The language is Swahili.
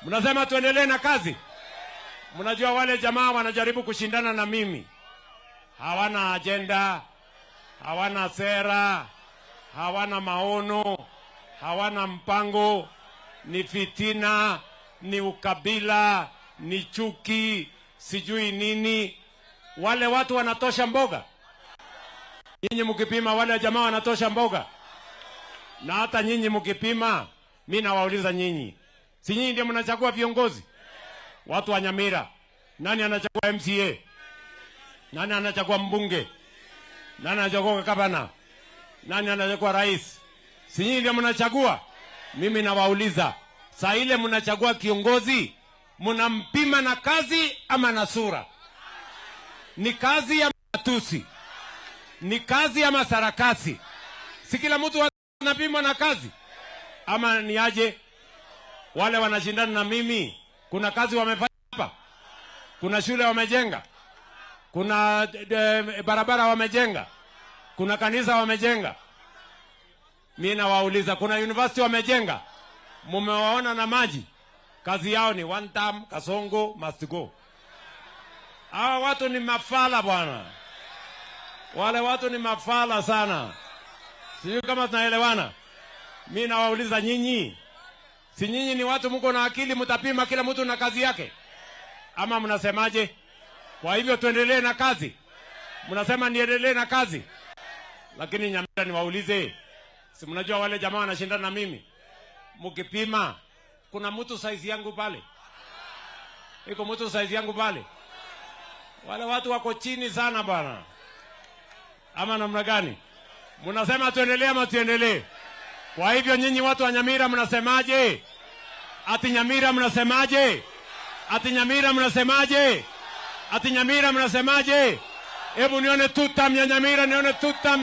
Mnasema tuendelee na kazi? Mnajua wale jamaa wanajaribu kushindana na mimi, hawana ajenda, hawana sera, hawana maono, hawana mpango, ni fitina, ni ukabila, ni chuki, sijui nini. Wale watu wanatosha mboga. Nyinyi mkipima, wale jamaa wanatosha mboga. Na hata nyinyi mkipima, mi nawauliza nyinyi, si nyinyi ndio mnachagua viongozi? Watu wa Nyamira, nani anachagua MCA? Nani anachagua mbunge? Nani anachagua gavana? Nani anachagua rais? Si nyinyi ndio mnachagua? Mimi nawauliza, saa ile mnachagua kiongozi, mnampima na kazi ama na sura? Ni kazi ya matusi? Ni kazi ama sarakasi? Si kila mtu anapimwa na kazi ama ni aje? Wale wanashindana na mimi, kuna kazi wamefanya hapa? Kuna shule wamejenga? Kuna barabara wamejenga? Kuna kanisa wamejenga? Mi nawauliza, kuna university wamejenga? Mumewaona na maji? Kazi yao ni one term, Kasongo must go. Hawa watu ni mafala bwana, wale watu ni mafala sana. Sijui kama tunaelewana. Mi nawauliza nyinyi, si nyinyi ni watu mko na akili, mtapima kila mtu na kazi yake, ama mnasemaje? Kwa hivyo tuendelee na kazi. Mnasema niendelee na kazi, lakini Nyamira, niwaulize, si mnajua wale jamaa wanashindana na mimi, mkipima kuna mtu saizi yangu pale? Iko mtu saizi yangu pale? Wale watu wako chini sana bwana, ama namna gani? Mnasema tuendelee ama tuendelee? Kwa hivyo nyinyi watu wa Nyamira mnasemaje? Ati Nyamira mnasemaje? Ati Nyamira mnasemaje? Ati Nyamira mnasemaje? Hebu nione tutam ya Nyamira, nione tutam.